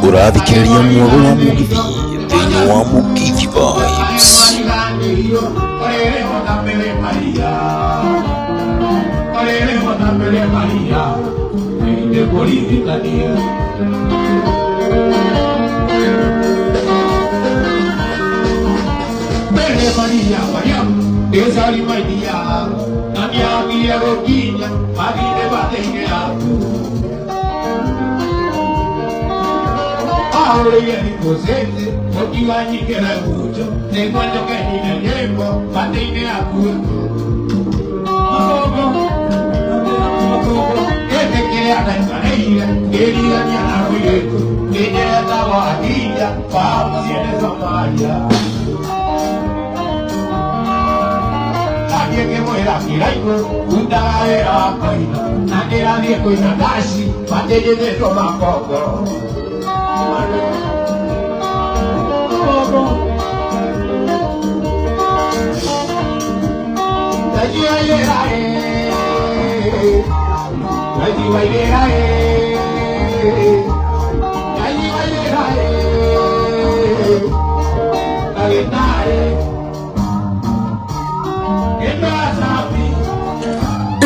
Ũrathikĩrĩria mwago wa Mũgithi thĩinĩ wa Mũgithi Vibes.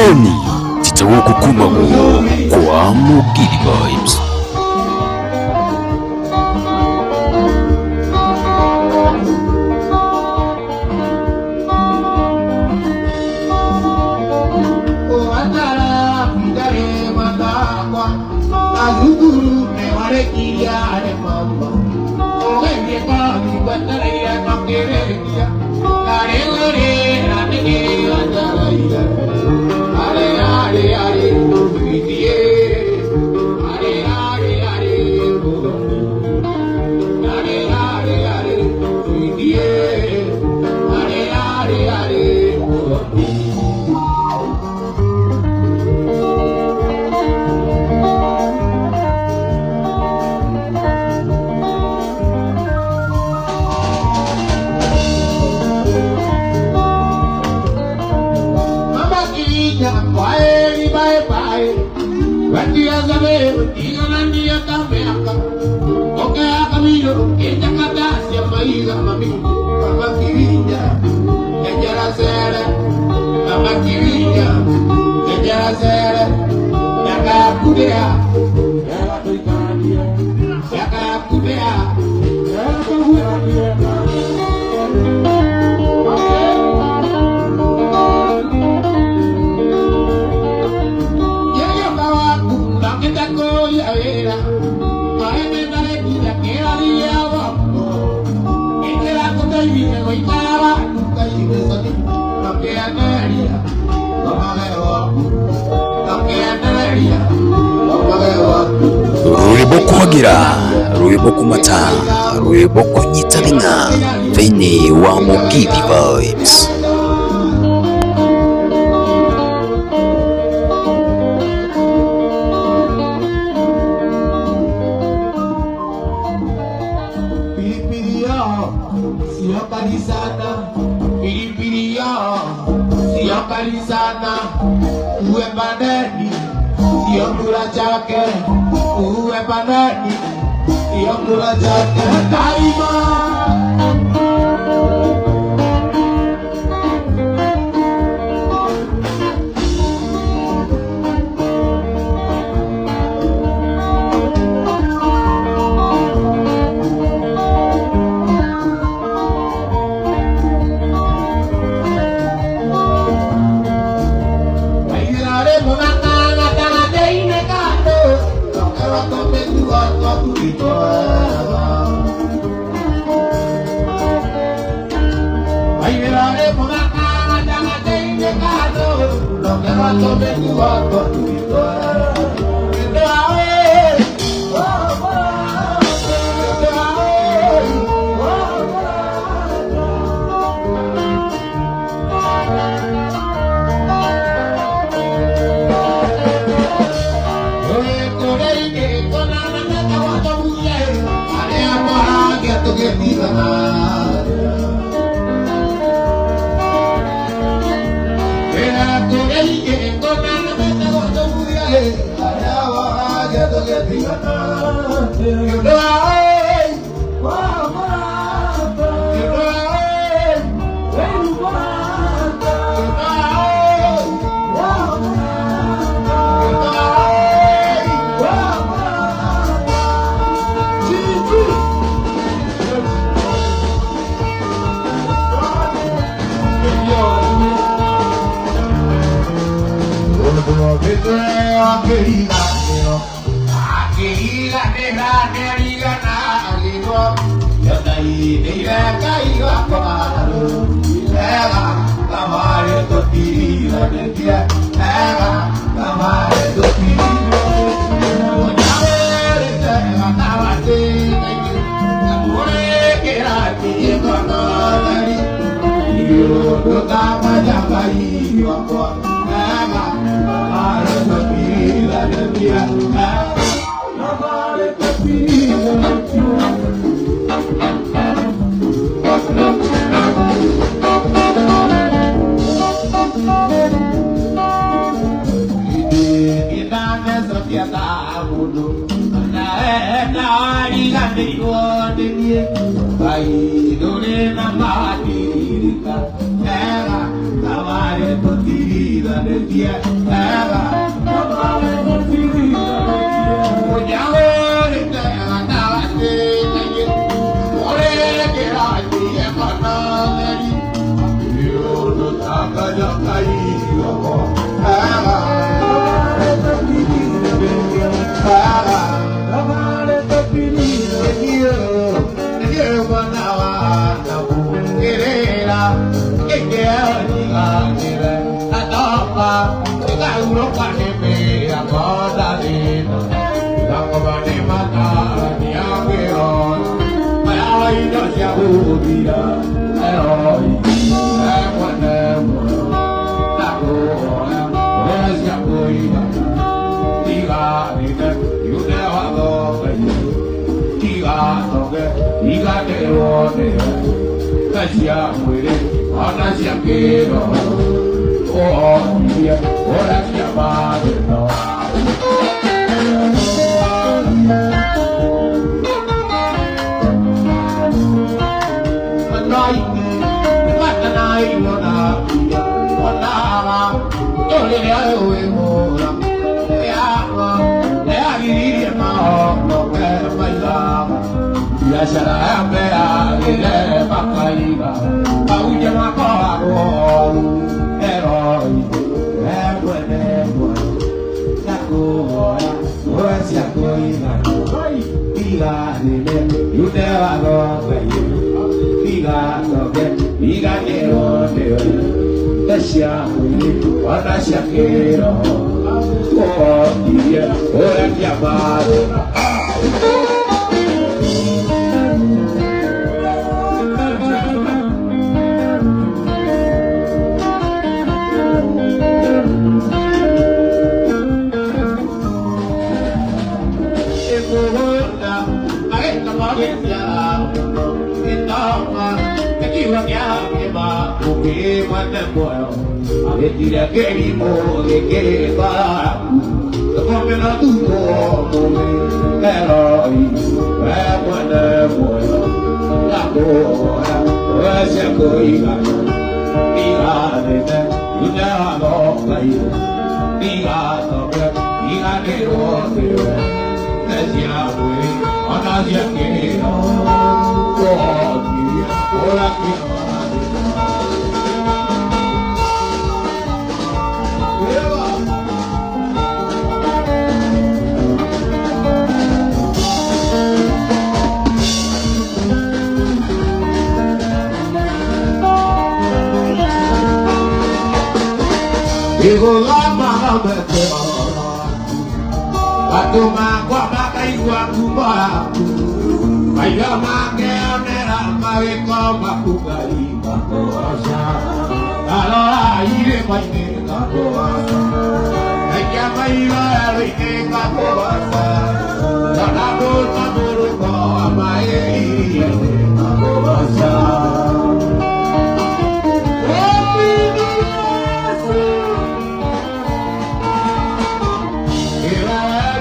Eni titawoko kumago kwa Mugithi Vibes. Rwĩmbo kwagira, rwĩmbo kumata, rwĩmbo kunyita thing'a thĩinĩ wa Mugithi Vibes. Pilipili yao sio kali sana, pilipili yao sio kali sana, uwe bandani sio kula chake, uwe bandani sio kula chake daima.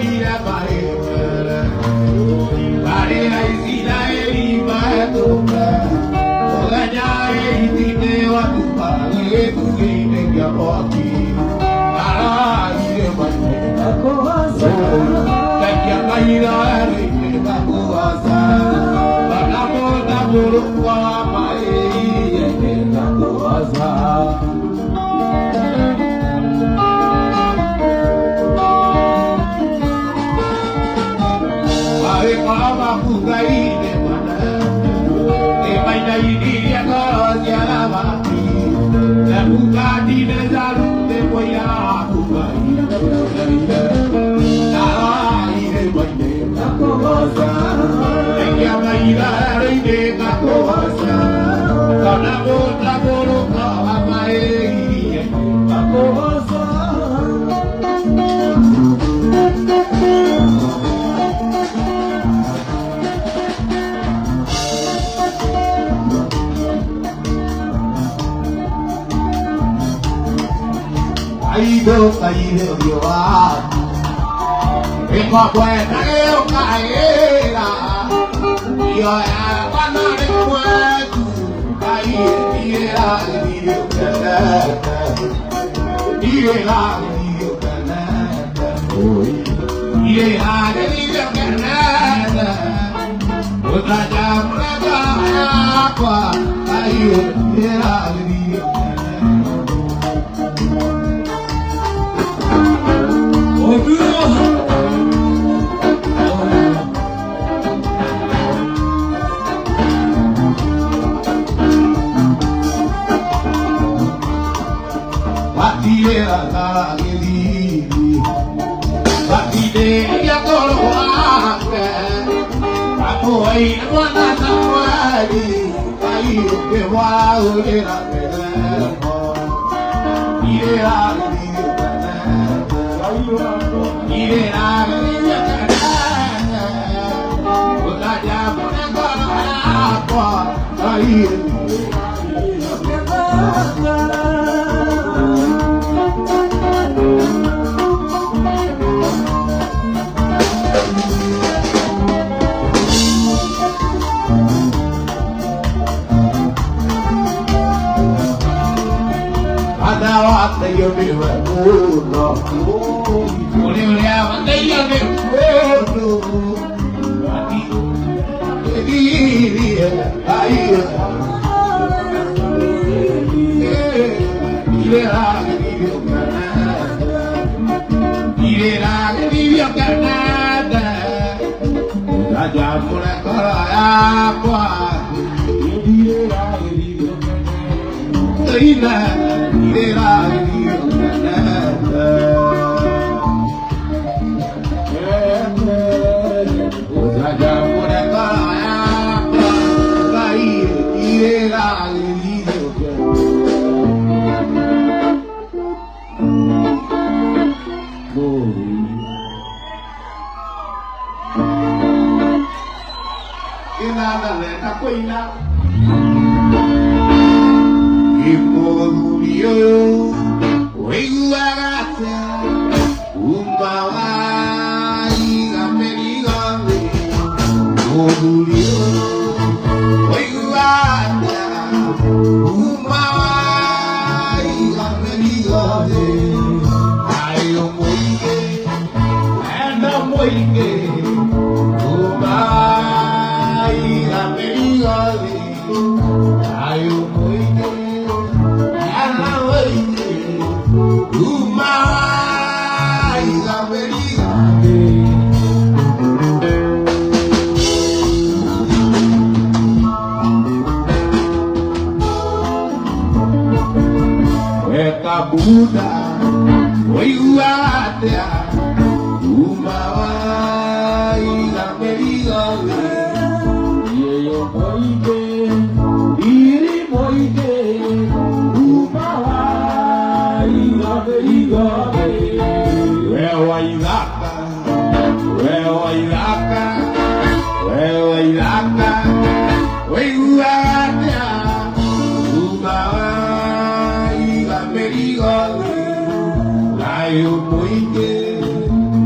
Ira,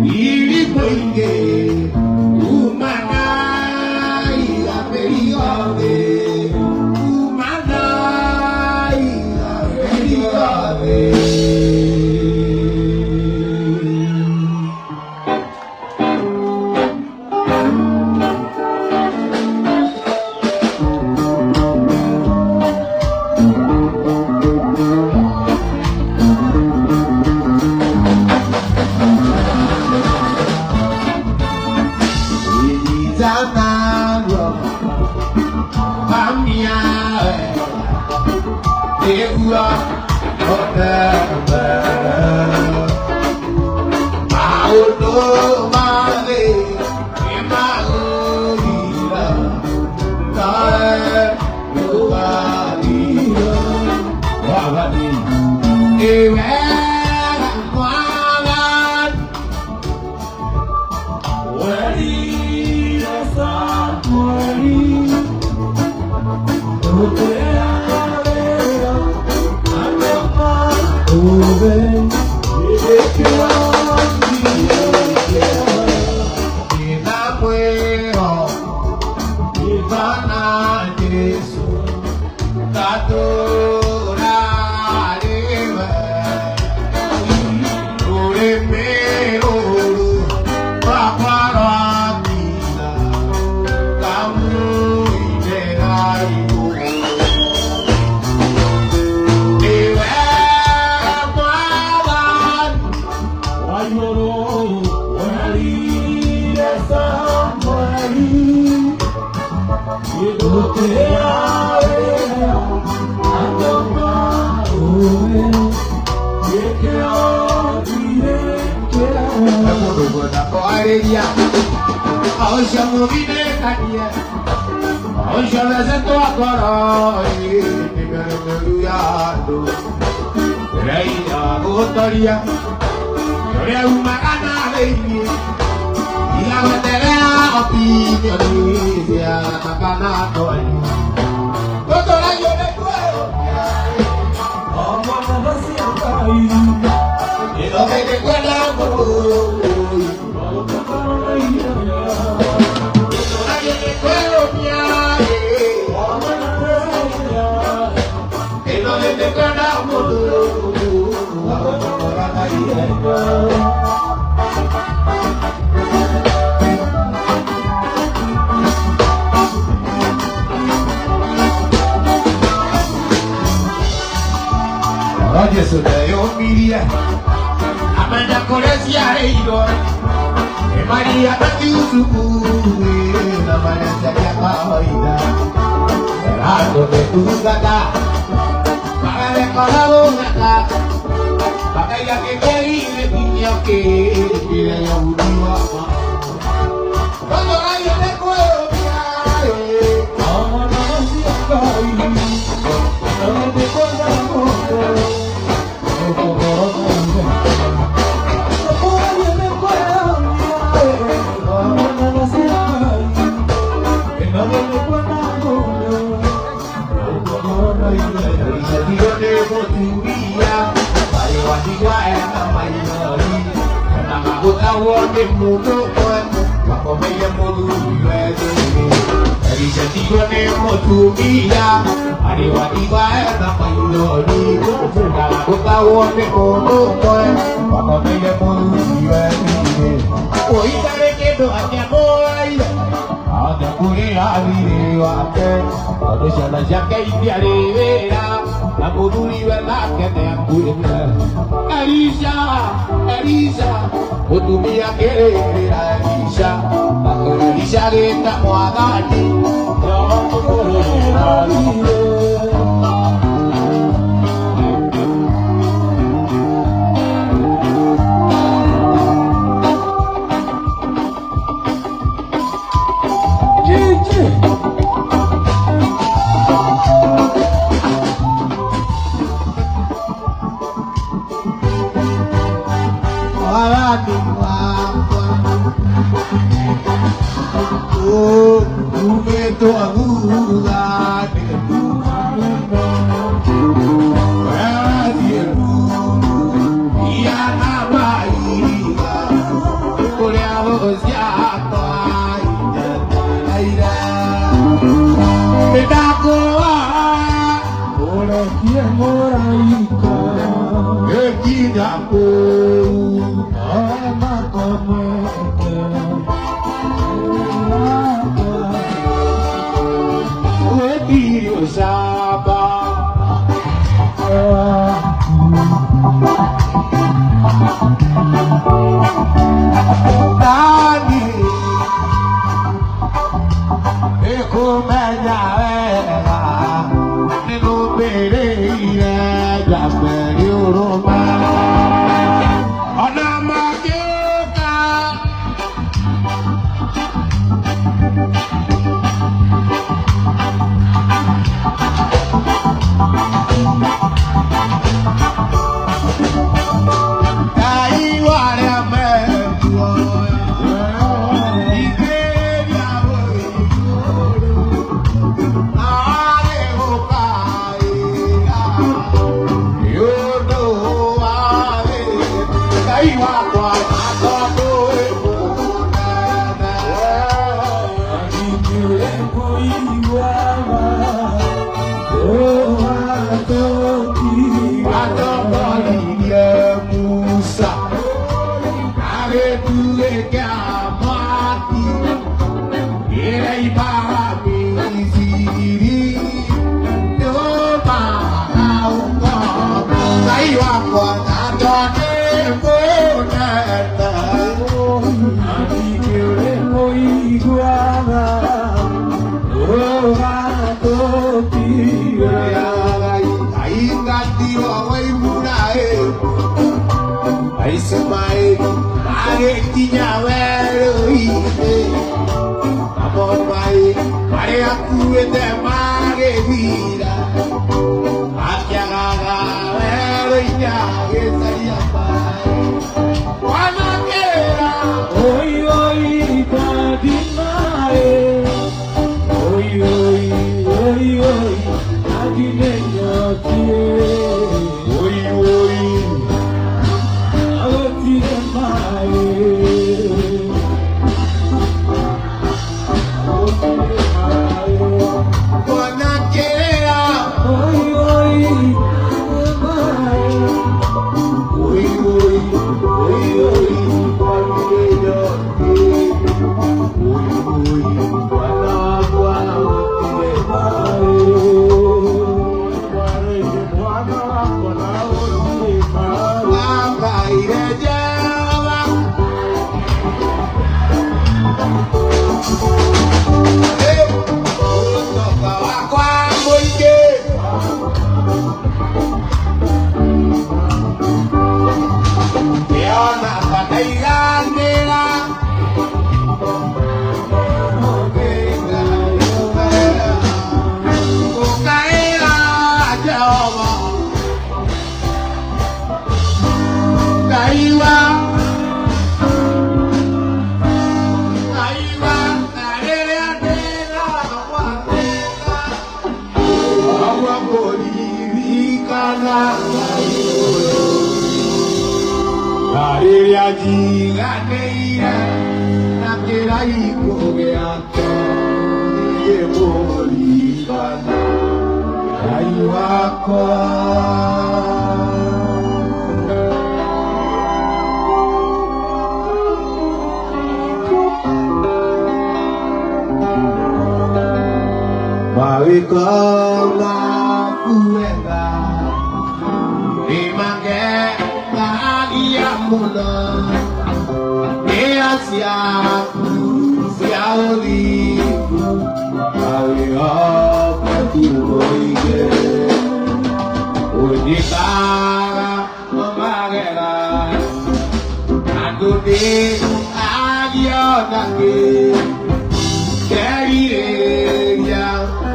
Iri sana Amia Ewa Maono male Emaolira Tae Lualira Wawani Ewe Mwalan Inamweo Ivana Jesu Tatura Liwe Uremeoru Paparakina Kamu Idenaibu Iwe Mwawan Ekũndũgũndakwarĩria ũcio mũthinĩkanie ũcio thecetwo ngoro nĩmĩrũmĩru ya andũ ĩrĩa gũtoria ũrĩa umaga na thĩinĩ igagweterera opinioni cia kana twanyu tũtũragio nĩ kuoyo kwenda mũndũ tũtũragio nĩ kwĩyũmia ĩno nĩ kwenda mũndũ No Jesu ndeyũmirie amenya kũrĩa ciarĩirwo nĩ Maria na Yusufu na marecaria kawaida andũ nĩ tungata magarekora gũthaka makaiga kĩngeri gĩkinyio kĩrĩa yahudi wakwa tũtũragia nĩ kwĩyũmia Ĩrĩa nĩ mũtumia marĩ watigwa ena maithori na magũtagwo nĩ mũndũ ũmwe makomeire mũthuri wethĩrĩ Elisha nĩ mũtumia marĩ watigwa ena maithori na magũtagwo nĩ mũndũ ũmwe makomeire mũthuri wethĩrĩ Ũitarĩ kĩndũ angĩamũire Ate kũrĩra thirĩ wake tondũ ciana ciake itiarĩ wĩra na mũthuriwe nake nĩakuĩte Elisha Elisha mũtumia akĩrĩrĩra Elisha nake Elisha agĩta mwathani nĩamũkũrĩra thirĩ. Mwathani wakwa umĩtwo thutha nĩ Wathiĩ ia na mahiga kũrĩa thũ ciakwa inyetereire nĩndakũhoya Ũrekie mũraika gĩkinya kũu makomete wĩtirie ũcamba nani Ũrĩa njiganĩire na kĩraikũ gĩake ningĩmũririkana Ngai wakwa. Mawĩko maku wega nĩmangegagia mũno, nĩra ciaku cia ũthingu na wĩhokeku mũingĩ. Ũnjĩkaga magegania, andũ nĩ agiona kĩ ngerirĩria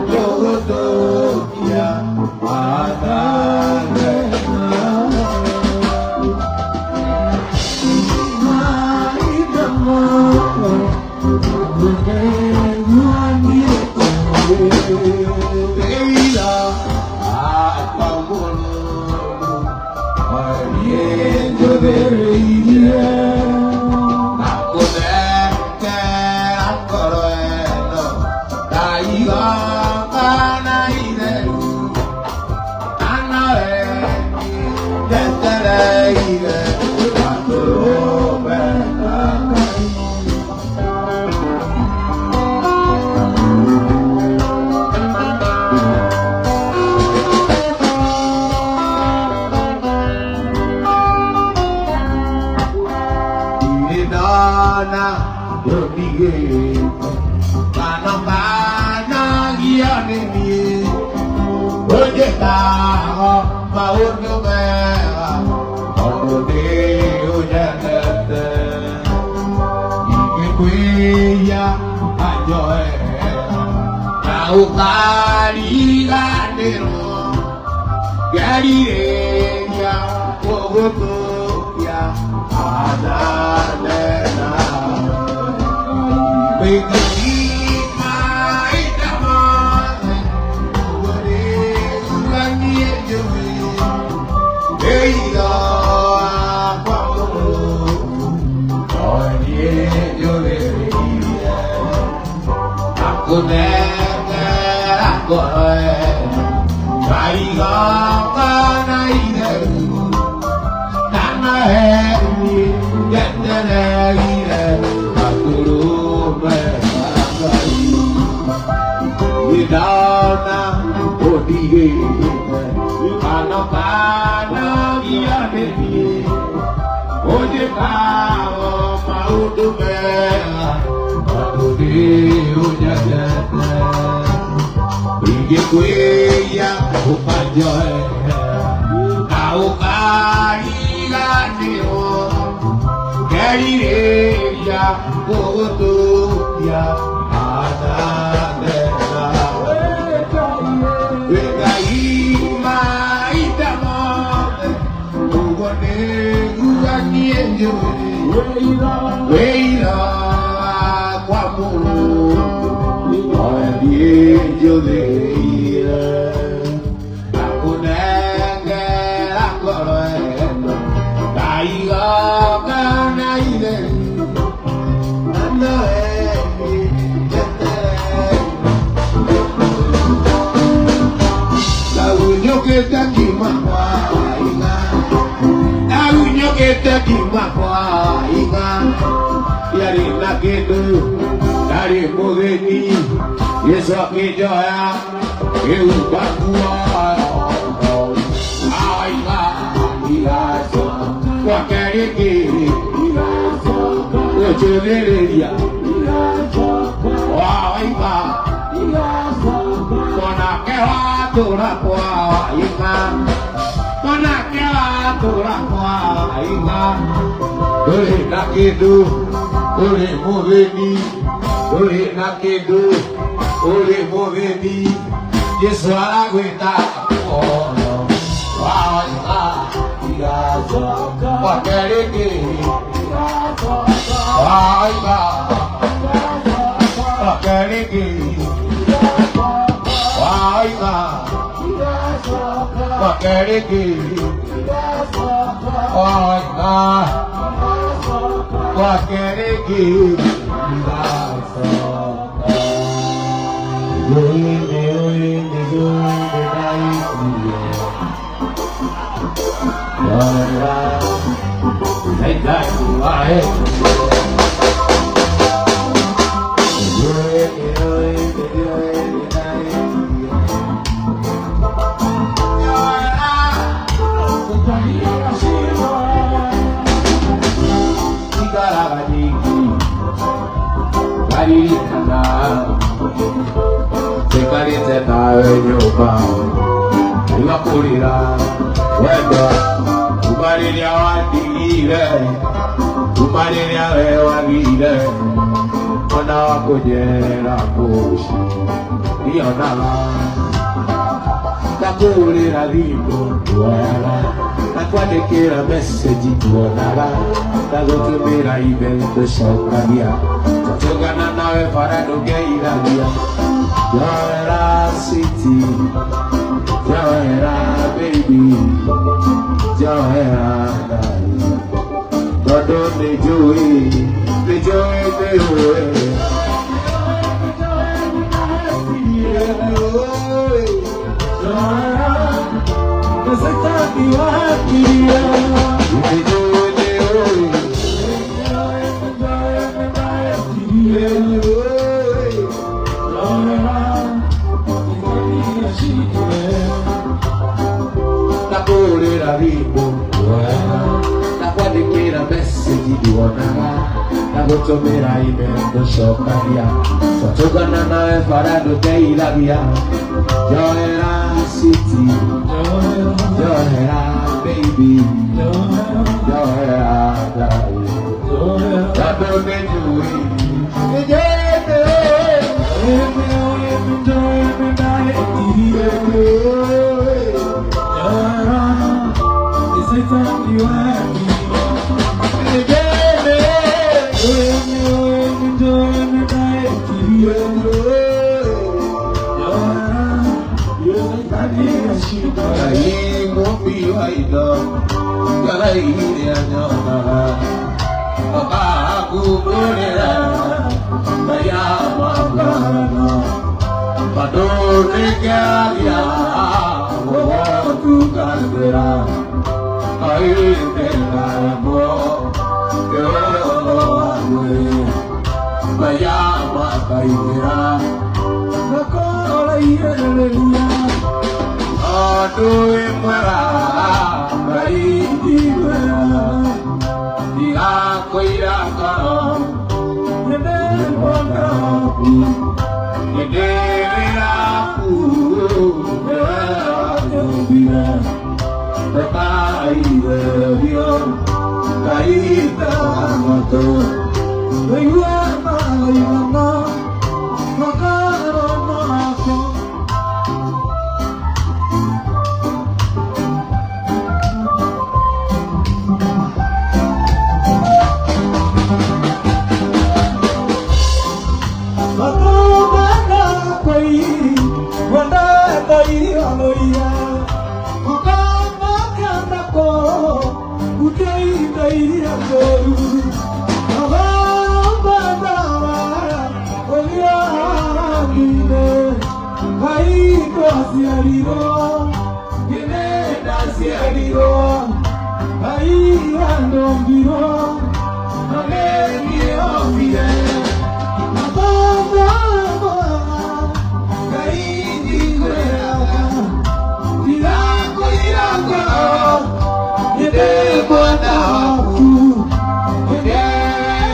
gũgũtũkia maathane. Wĩira akwa mũrũmu niĩ njũthĩrĩirie nakũnengera ngoro ĩno ndaigongona itheru na nowe njetereire gatũrũme ka Ngai. Ndirĩ ndona ũndigĩte kana ũkanagio nĩ niĩ, ũnjĩkaga maũndũ mega tondũ nĩ ũnyendete. Ingĩkwĩhia anjoera na ũkariganĩrwo, ngerirĩria gũgũtũkia anane nawe. Wĩngai maita mothe, ũguo nĩguo niĩ njũĩ. Wĩira wakwa mũrũmu, no niĩ njũthĩrĩirie nakũnengera ngoro ĩno ndaigongona itheru na nowe niĩ njetereire gatũrũme ka Ngai. Ndona ũndigĩte kana ũkanagio nĩ niĩ, ũnjĩkaga maũndũ mega tondũ nĩ ũnyendete. Ingĩkwĩhia ũkanjoera na ũkariganĩrwo, ngerirĩria gũgũtũkia anane nawe. Wĩ Ngai maita mothe, ũguo nĩguo niĩ njũĩ. Wĩira wakwa mũrũmu, nowe niĩ njũthĩrĩirie nakũnengera ngoro ĩno ndaigongona itheru na nowe niĩ njetereire. Ndagunyũkĩte kiuma kwa Waiga, ndagunyũkĩte kiuma kwa Waiga, ndiarĩ na kĩndũ, ndarĩ mũthĩni, Jesũ akĩnjoya ngĩhumba nguo Waiga igacoka gwake rĩngĩ gũcũthĩrĩria Waiga mwanake watũra kwa Waiga, mwanake watũra kwa Waiga, ndũrĩ na kĩndũ, ũrĩ mũthĩni, ndũrĩ na kĩndũ, ũrĩ mũthĩni, Jesũ aragwĩta muoyo Waiga igacoka gwake rĩngĩ Waiga gwake rĩngĩ Waiga gwake rĩngĩ Waiga. Gwake rĩngĩ ndigacoka. Nĩũĩ, nĩũĩ, nĩũĩ nĩndaiguire. Njohera, nĩndaiguire. Nĩũĩ, nĩũĩ, nĩũĩ nĩndaiguire. Njohera, ikaraga nyingĩ ngaririkana njikarĩte nawe nyũmba ngaigua kũrĩra wendo kuma rĩrĩa wandigire, kuma rĩrĩa we wagire ona wa kũnjerera mũciĩ ndionaga, ndakũhũrĩra thimũ ndwoyaga, ndakwandĩkĩra message nduonaga, ndagũtũmĩra email ndũcokagia, twatũngana nawe bara ndũngeithagia. Njohera sweetie, njohera baby, njohera darling, tondũ nĩnjũĩ, nĩnjũĩ, nĩũĩ. Nĩũĩ. Nĩnjũĩ, nĩũĩ. Nĩũĩ. Ndakũhũrĩra thimũ ndwoyaga, ndakwandĩkĩra message nduonaga, ndagũtũmĩra email ndũcokagia, twatũngana nawe bara ndũngeithagia. Njohera sweetie, njohera baby, njohera darling, tondũ nĩnjũĩ, nĩnjũĩ, nĩũĩ. Nĩũĩ. Ngai mũmbi wa indo, Ngai iria nyonaga, ũkahumbũrĩra Ngai amagana, bado nĩngeria gũgũtungatĩra, Ngai nĩngaremwo nĩ ũhoro waku, Ngai amakaingĩra tondũ wĩ mwega, Ngai mwega, ndigakũira ngoro nĩndĩ wĩra waku, nĩwe wanyũmbire, ndũkaigĩrĩrio Ngai tega matũ. Ndaciarirwo Ngai andombirwo na nĩniĩ ombire. Ngai njiguĩraga, ndigakũira ngoro, nĩndĩ mwana waku, nĩndĩ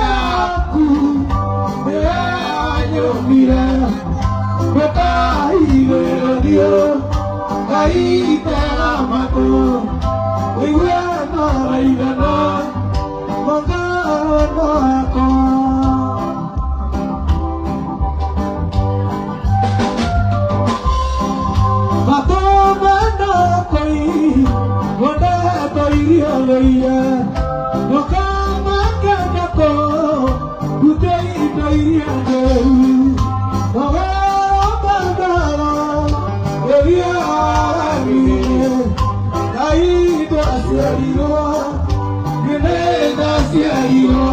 waku, nĩwe wanyũmbire, ndũkaigĩrĩrio Ngai tega matũ, ũigue maraigana Magaro makwa. Ndaciarirwo,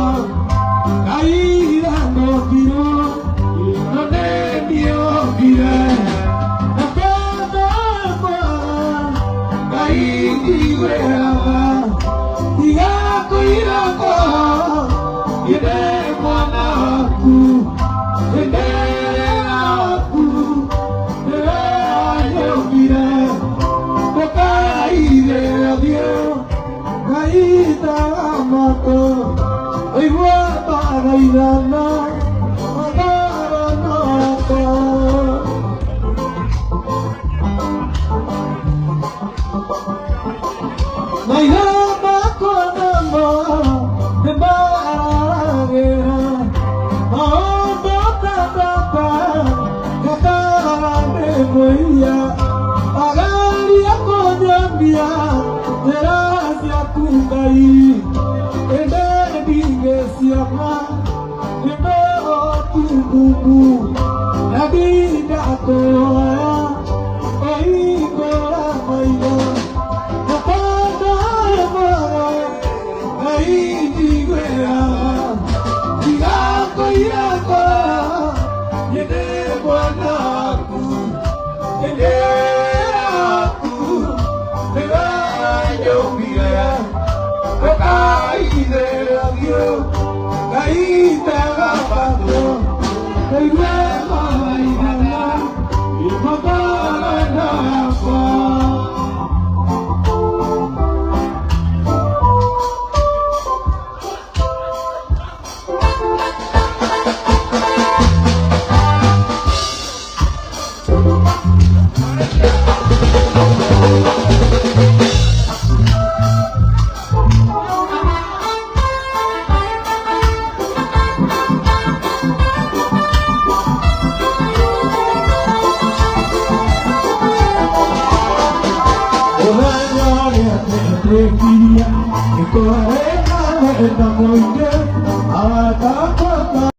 Mwĩhia ageria kũnyambia njĩra ciaku Ngai, ĩndĩ ndingĩciama nĩmũtububu na ndindakũhoya ũhingũra maitho mũkondoe muoyo Ngai njiguĩra ndigakũira ngoro nyende mwana waku nyende waku nĩwe wanyũmbire ũkaithĩragio Ngai tagabatwo kaigue mathaithana magongona yakwa. Mũthenya ũrĩa ndetĩkirie nĩ kwarĩ na wendo mũingĩ arata.